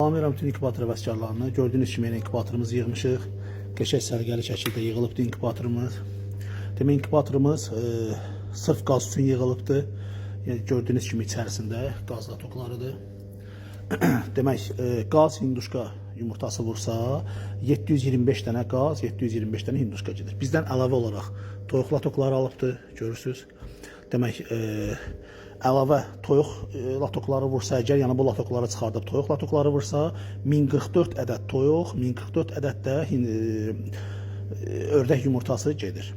Salamlayıram bütün inkubator həvəskarlarını. Gördüyünüz kimi yenə inkubatorumuzu yığmışıq. Qəşəng səliqəli şəkildə yığılıbdır inkubatorumuz. Demək inkubatorumuz sırf qaz üçün yığılıbdır. Yəni gördüyünüz kimi içərisində qaz latoklarıdır. Demək, qaz hinduşka yumurtası vursa 725 dənə qaz, 725 dənə hinduşka gedir. Bizdən əlavə olaraq toyuq latokları alıbdır, görürsüz. Demək, əlavə toyuq latokları vursa əgər, yəni bu latokları çıxardıb toyuq latokları vursa 1044 ədəd toyuq, 1044 ədəd də ördək yumurtası gedir.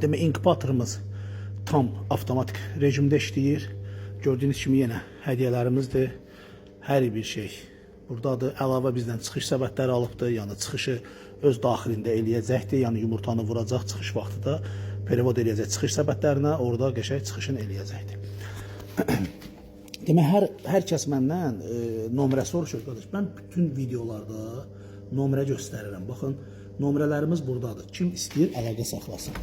Demək, inkubatorumuz tam avtomatik rejimdə işləyir. Gördüyünüz kimi yenə hədiyyələrimizdir. Hər bir şey buradadır. Əlavə bizdən çıxış səbətləri alıbdır. Yəni çıxışı öz daxilində eləyəcəkdir. Yəni yumurtanı vuracaq çıxış vaxtı da perevod eləyəcək çıxış səbətlərinə, orada qəşəng çıxışını eləyəcəkdir. Demək hər kəs məndən nömrə soruşur qardaş. Mən bütün videolarda nömrə göstərirəm. Baxın, nömrələrimiz buradadır. Kim istəyir əlaqə saxlasın.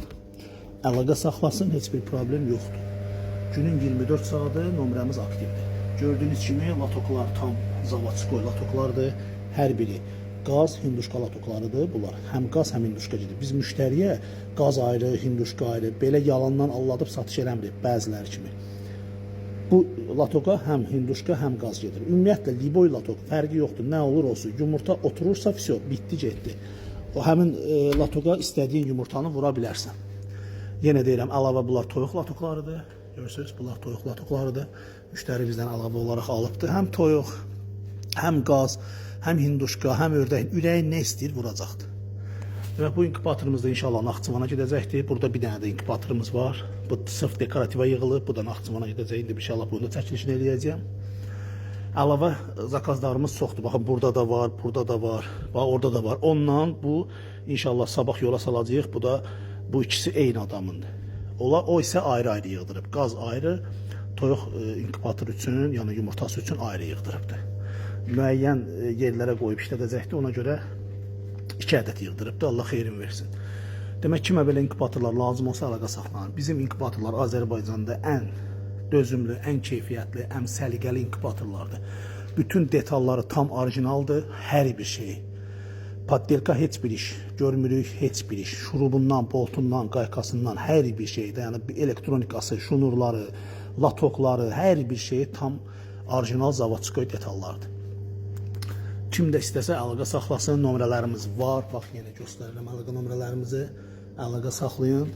Əlaqə saxlasın, heç bir problem yoxdur. Günün 24 saatı nömrəmiz aktivdir. Gördüyünüz kimi latoklar tam zavodskoy latoklardır. Hər biri qaz, hinduşka latoklarıdır bunlar. Həm qaz, həm hinduşka gedir. Biz müştəriyə qaz ayrı, hinduşka ayrı, belə yalandan alladıb satış eləmirik bəziləri kimi. Bu latoka həm hinduşka, həm qaz gedir. Ümumiyyətlə liboy latok fərqi yoxdur. Nə olur olsun. Yumurta oturursa vəsə, bitdi, getdi. O həmin latoka istədiyin yumurtanı vura bilərsən. Yenə deyirəm, əlavə bunlar toyuq latoklarıdır. Görürsüz, bunlar toyuq latoklarıdır. Müştəri bizdən əlavə olaraq alıbdır. Həm toyuq, həm qaz, həm hinduşka, həm ördək. Ürəyin nə istəyir vuracaqdır. Demək, bu inkubatorumuz da inşallah Naxçıvana gedəcəkdir. Burada bir dənə də inkubatorumuz var. Bu sırf dekorativa yığılıb. Bu da Naxçıvana gedəcək. İndi inşallah bunu da çəkilişini eləyəcəyəm. Əlavə zakazlarımız çoxdur. Baxın, burada da var, burada da var, bax orada da var. Ondan bu inşallah sabah yola salacağıq. Bu da bu ikisi eyni adamındır. Ola o isə ayrı-ayrı yığdırıb. Qaz ayrı, toyuq inkubator üçün, yəni yumurtası üçün ayrı yığdırıbdır. Müəyyən yerlərə qoyub işlədəcəkdir. Ona görə 2 ədəd yığdırıbdır. Allah xeyrin versin. Demək, kimə belə inkubatorlar lazım olsa əlaqə saxlanın. Bizim inkubatorlar Azərbaycanda ən dözümlü, ən keyfiyyətli, ən səliqəli inkubatorlardır. Bütün detalları tam orijinaldır, hər bir şeyi. Poddelka heç bir iş görmürük, heç bir iş. Şurubundan, boltundan, qaykasından, hər bir şeydə, yəni elektronikası, şunurları, latokları, hər bir şeyi tam orijinal zavodskoy detallardır. Kim də istəsə əlaqə saxlasın, nömrələrimiz var. Bax, yenə göstərirəm əlaqə nömrələrimizi. Əlaqə saxlayın.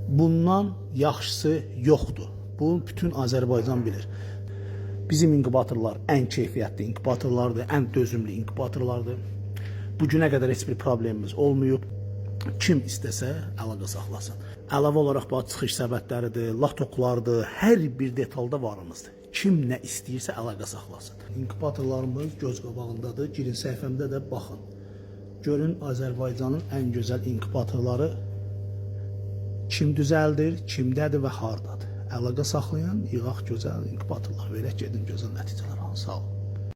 Bundan yaxşısı yoxdur. Bunu bütün Azərbaycan bilir. Bizim inkubatorlar ən keyfiyyətli inkubatorlardır, ən dözümlü inkubatorlardır. Bu günə qədər heç bir problemimiz olmayıb. Kim istəsə əlaqə saxlasın. Əlavə olaraq bax çıxış səbətləridir, latoklardır, hər bir detalda varımızdır. Kim nə istəyirsə əlaqə saxlasın. İnkubatorlarımız göz qabağındadır. Girin səhifəmdə də baxın. Görün Azərbaycanın ən gözəl inkubatorları kim düzəldir, kimdədir və hardadır. Əlaqə saxlayın, yığaq gözəl inkubatorlar, verək gedin gözəl nəticələr alın. Sağ olun.